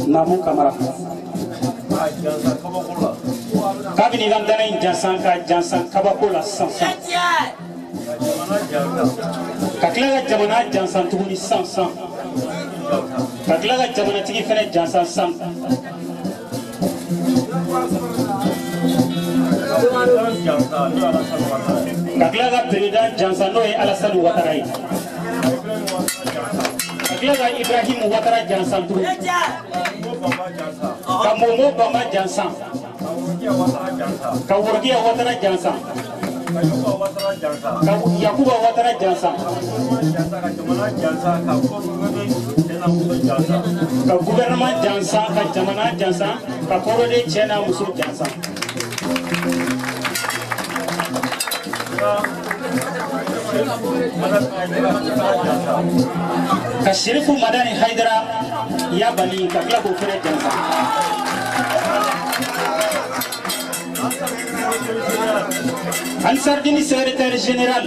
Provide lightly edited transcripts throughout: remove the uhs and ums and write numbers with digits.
Namu Kamara. Kabini ka dana in jansan ka jansan kabako la sisan. Ka tila ka jamana jansan tuguni sisan. Ka tila ka jamanatigi fɛnɛ jansan sisan. Ka tila ka président jansan n'o ye Alassane Ouattara ye. Ka tila ka Ibrahim Ouattara jansan tuguni. Ka Momo Bamba jansan. Ka Worokiya Ouattara jansan. Ka Yakuba Ouattara jansan. Ka gouvernement jansan, ka jamana jansan, ka kɔrɔden cɛ n'a muso jansan. Ka Sherifu Madani Haidara Yabali ka tila k'o fɛnɛ jansan. Ansardini secrétaire général.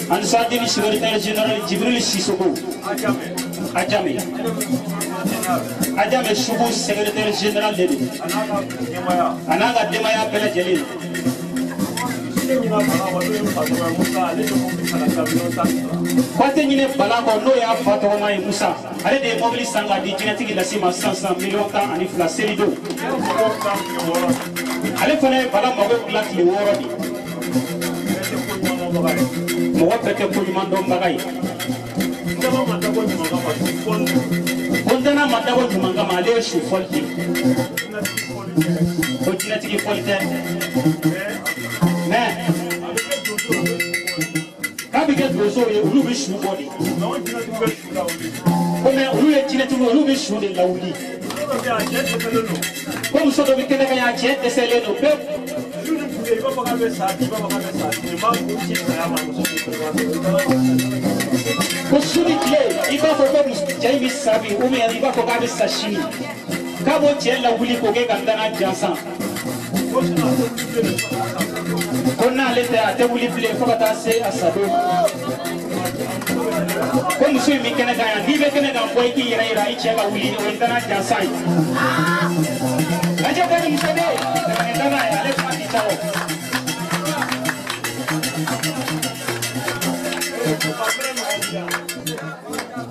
Ansardini secrétaire général Djibril Sissoko. Adjamé. Adjamé Sougou secrétaire général de a n'a ka denbaya bɛɛ lajɛlen. K'aw tɛ ɲinɛ Bala kɔ n'o y'a fa tɔgɔma ye Musa, ale de ye mobili san k'a di jinɛtigi lasi ma sisan 12 miliyɔn selidon. Ale fana ye Bala mago dilan tile 6 de. Mɔgɔ bɛɛ tɛ ko ɲuman dɔnbaga ye. Ko ntana ma dabɔ ɲuman kama, ale ye su fɔli de ye. Ko jinɛtigi fɔli tɛ. Mais k'a bɛ kɛ donsow ye, olu bɛ su bɔ de. Ko mais olu ye jinɛtigiw, olu bɛ su de lawuli. Ko muso dɔ bɛ kɛnɛ kan yan, a cɛ dɛsɛlen don pewu. Ko su ni tile, i b'a fɔ ko cɛ in bɛ sa bi, ou bien i b'a fɔ k'a bɛ sa sini. K'a b'o cɛ lawuli k'o kɛ ka ntana jansan. Ko n'ale tɛ, a tɛ wuli bilen fo ka taa se a sadon ma. Ko muso in bɛ kɛnɛ kan yan, n'i bɛ kɛnɛ kan bɔ i k'i yɛrɛ yira i cɛ ka wuli, o ye ntana jansan ye. Lajɛ ko ni muso bɛ yen, tɛmɛ ntana ye, ale fa t'i ta o.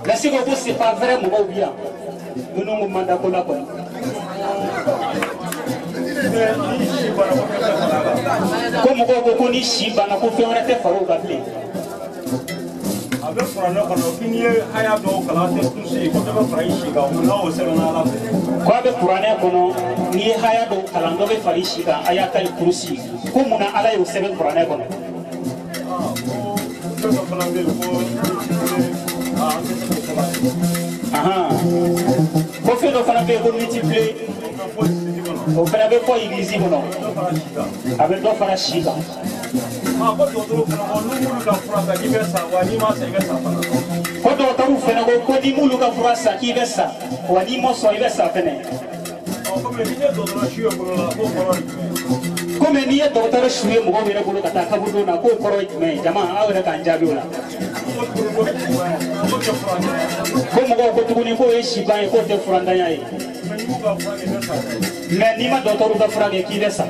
Lasi ko c'est pas vrai mɔgɔw bi yan minnu ko man da ko la kɔni. Ko mɔgɔw ko ko ni si banna ko fɛn wɛrɛ tɛ far'o kan bilen. A bɛ kuranɛ kɔnɔ k'i n'i ye haya dɔw kalan tɛ tusi ko dɔ bɛ fara i si kan, mun na o sɛbɛnna Ala fɛ. Ko a bɛ kuranɛ kɔnɔ n'i ye haya dɔw kalan dɔ bɛ fara i si kan, ayatal kurusi, ko mun na Ala y'o sɛbɛn kuranɛ kɔnɔ. Fɛn dɔ fana bɛ yen ko an tɛ se k'o fɔ. Ko fɛn dɔ fana bɛ yen ko multiplier, o fana bɛ fɔ église kɔnɔ, a bɛ dɔ fara si kan. Ko dɔgɔtɔrɔw fana ko n'u m'olu ka fura san k'i bɛ sa, wa n'i ma sa i bɛ sa fana. Ko dɔgɔtɔrɔw fana ko ko n'i m'olu ka fura san k'i bɛ sa, wa n'i ma sɔn i bɛ sa fɛnɛ. Komi n'i ye dɔgɔtɔrɔ su ye bolo la, k'o kɔrɔ ye jumɛn ye? Komi n'i ye dɔgɔtɔrɔ su ye mɔgɔw yɛrɛ bolo ka taa kaburudon na, k'o kɔrɔ ye jumɛn ye? Jama, aw yɛrɛ k'an jaabi o la. Ko mɔgɔw ko tuguni k'o ye siban ye, k'o tɛ furantanya ye. Mais n'i ma dɔgɔtɔrɔw ka fura kɛ k'i bɛ sa.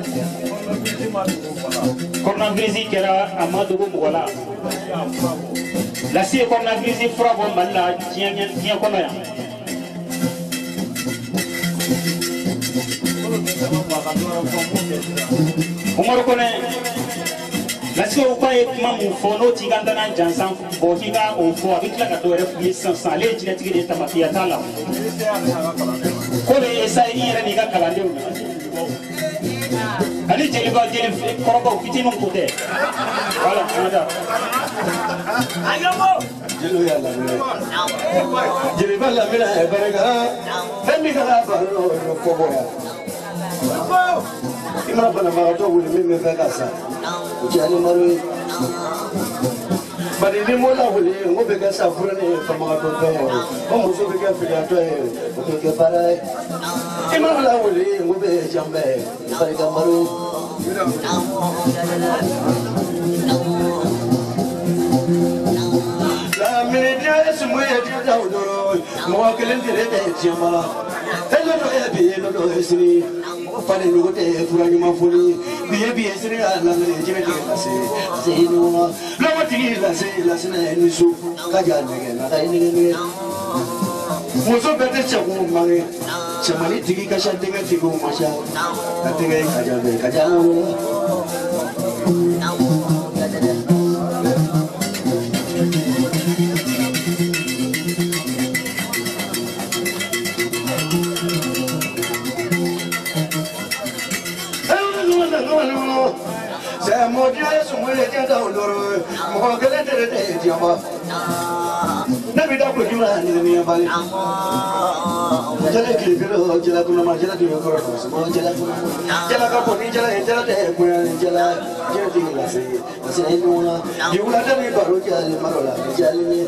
Coronavirus kɛra a ma dogo mɔgɔ la. Lasi ye coronavirus fura bɔ Mali la diɲɛ kɔnɔ yan. Umaru Kɔnɛ, Lasi ko k'a ye kuma mun fɔ n'o t'i ka ntana jansan bɔ k'i ka o fɔ, a bɛ tila ka dɔ wɛrɛ f'i ye sisan sisan. Ale ye jinɛtigi de ye, tamafiya t'a la. Ko bɛ esaye i yɛrɛ n'i ka kalandenw na. Ani jeliba jeli kɔrɔbaw fitininw ko tɛ. Voilà, an ka taa. Jeliw y'a lamɛn. Jeliba lamɛn a barika. Fɛn min kana baro kɔ bɔ yan. I mana banabagatɔ wuli min bɛ fɛ ka sa, o tɛ ni maro ye. Bari ni m'o lawuli, n ko bɛ kɛ safunɛ ni famagatɔ fɛn ye, o muso bɛ kɛ filiyatɔ ye, o bɛ kɛ baara ye. I mana lawuli, n ko bɛ janbɛ ye, barika maro ye. Lamini diɲɛ ye sumu ye, diɲɛ t'aw dɔrɔn, mɔgɔ kelen tere tɛ diɲɛ ma. E lɔdɔ ye bi ye, lɔdɔ ye sini. Falen ɲɔgɔn tɛ fura ɲuman foli. Bi ye bi ye, sini y'a lamini, jinɛ tigɛ lase, lase ɲɔgɔn na. Lɔgɔtigi lase, lase na ye ni so. Ka ja nɛgɛ, na ka ye nɛgɛ nɛgɛ. Muso bɛɛ tɛ cɛkun mange. Cɛmannin tigi ka ca, denkɛ tigiw ma ca. Ka tɛgɛ ka ja bɛɛ, ka ja wolo. Mɔgɔ kelen tɛ tɛ diɲɛ ma. Ne bɛ da kojugu la ni min bali. Jala kirikiri jala kunama jala tun ye kɔrɔ dɔn jala kunama. Jala ka bon ni jala ye, jala tɛ bonya ni jala. Jala tigi lase, lase ye ɲɔgɔn na. Bi wulada ni baro jalen maro la, jalen ye.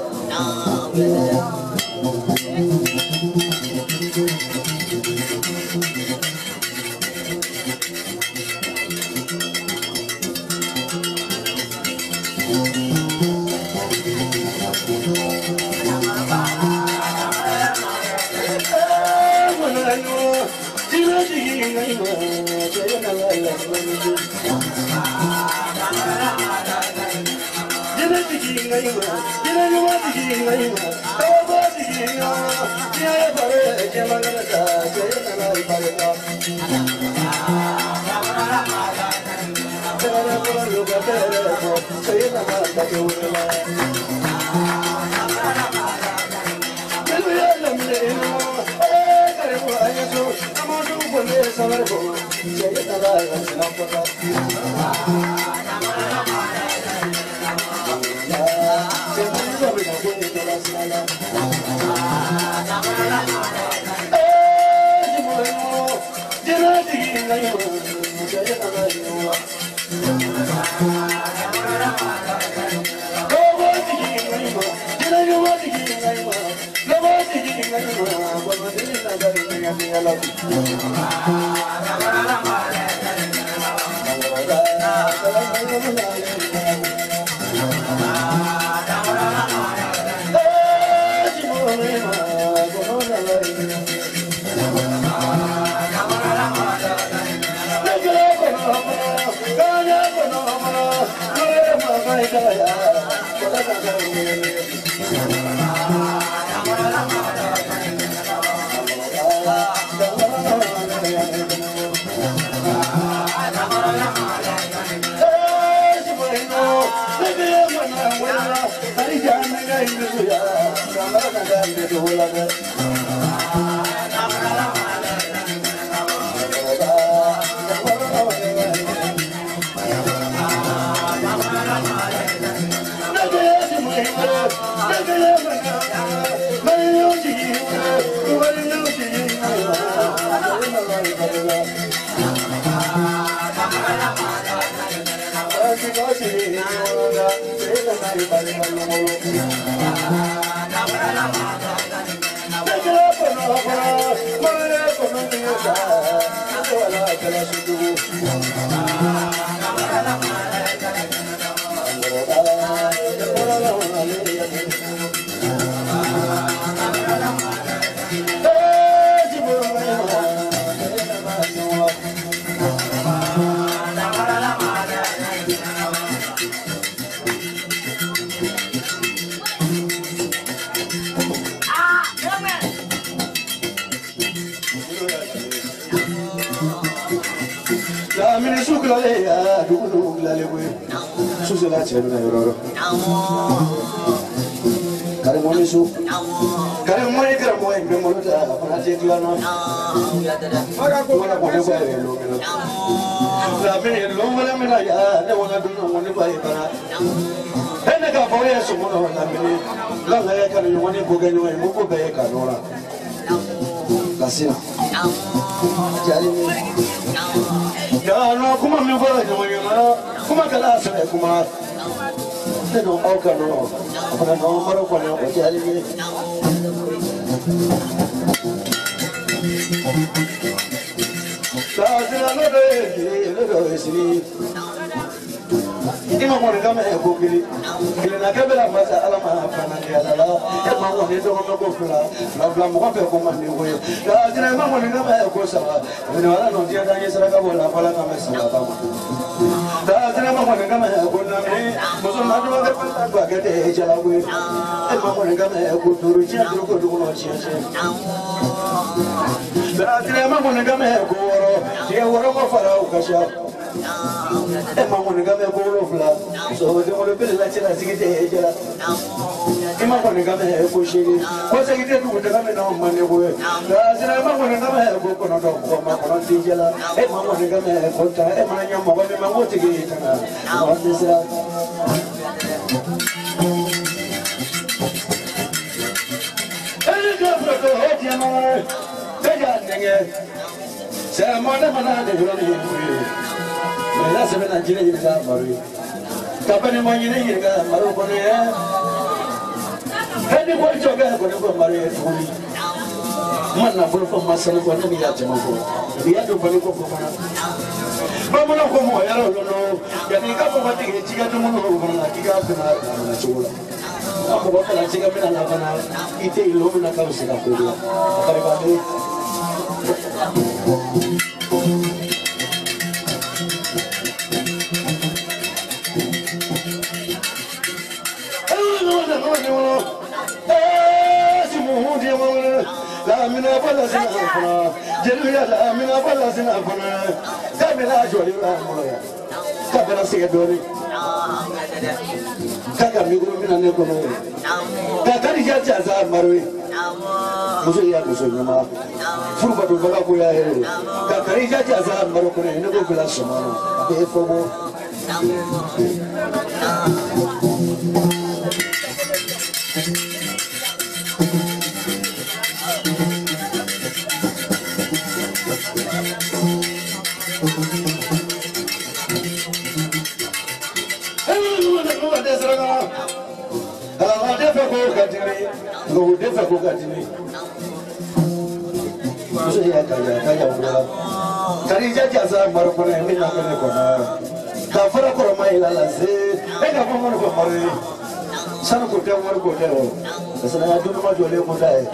K'a bɛna sɛgɛn dɔɔnin. K'a ka micro minɛ ne kɔnɔ ye. Ka Kadija Jansa maro ye. Muso y'a muso ɲuman. Furu batobaga ko y'a yɛrɛ ye. Ka Kadija Jansa maro kɔnɔ ye ne ko bila sɔmɔ na. A bɛ fɔ ko. Kadija Jansa maro kɔnɔ ye min na kɛ ne kɔnɔ ka fara kɔrɔma yira la se e ka fɔ mɔni fɔ maro ye sanu ko tɛ wari ko tɛ o parce que an ka dunuma jɔlen ko ta ye.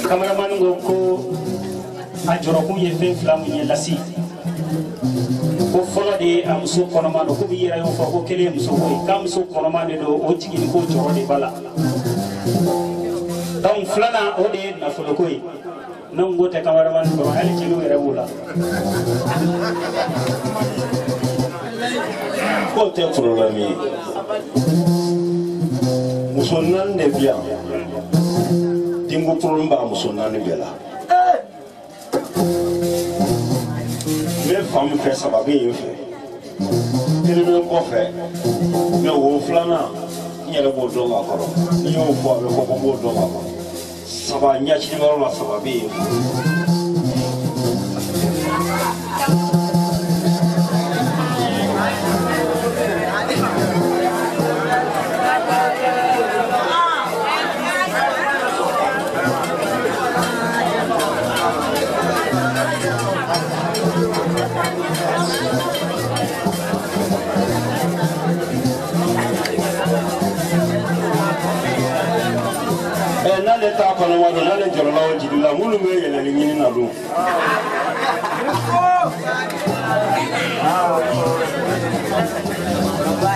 Cameraman ko ko a jɔrɔkun ye fɛn fila mun ye lasi ko fɔlɔ de ye a muso kɔnɔma don komi i yɛrɛ y'o fɔ ko kelen ye muso ko ye k'a muso kɔnɔma de don o jiginni ko jɔrɔ de b'a la donc filanan o de ye nafoloko ye ne ko tɛ cameraman kɔrɔ hali jeliw yɛrɛ b'o la. K'o tɛ problème ye muso naani de bi yan. Denko problème b'a muso naani bɛɛ la. N bɛ fan min fɛ saba bɛ yen fɛ kelen bɛ kɔfɛ mɛ wo filanan n yɛrɛ b'o dɔn ka kɔrɔ ni n y'o fɔ a bɛ fɔ ko n b'o dɔn ka kɔrɔ saba ɲɛcinikɛyɔrɔ la saba bɛ yen fɛ. damadɔ n'ale jɔrɔla o jigi la minnu bɛ yɛlɛli ɲini na dun.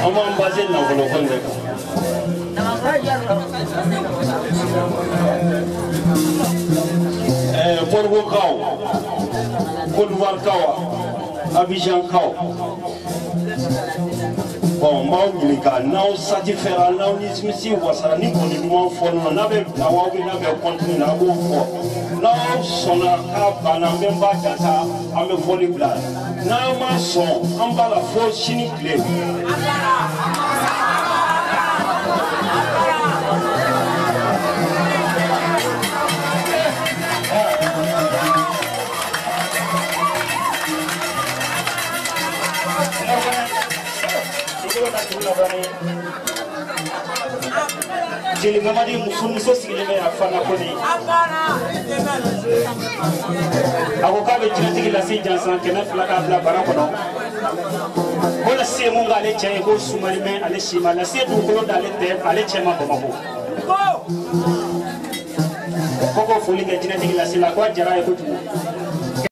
An b'an base nafolo ko in de kan. Pɔrɔgokaw, Côte d'Ivoire-kaw, Abidjan-kaw. Bon, n b'aw ɲininka n'aw satisfait n'aw nimisi wasara ni kɔni duman fɔli la n'a bɛ bila wa n'a bɛ continuer a b'o fɔ n'aw sɔnna k'a banna n bɛ n ba jata an bɛ fɔli bila n'aw ma sɔn an b'a la fo sini tile. Jeli Mamadi muso sigilen bɛ a fana ko ne a ko k'a bɛ jinɛtigi lase jansan 200 k'a bila bara kɔnɔ ko lase mun k'ale cɛ ye ko sumali mɛ ale si ma lase dugukolo d'ale tɛ ale cɛ ma Bamakɔ ko k'o foli kɛ jinɛtigi lase la ko a diyara a ye kojugu.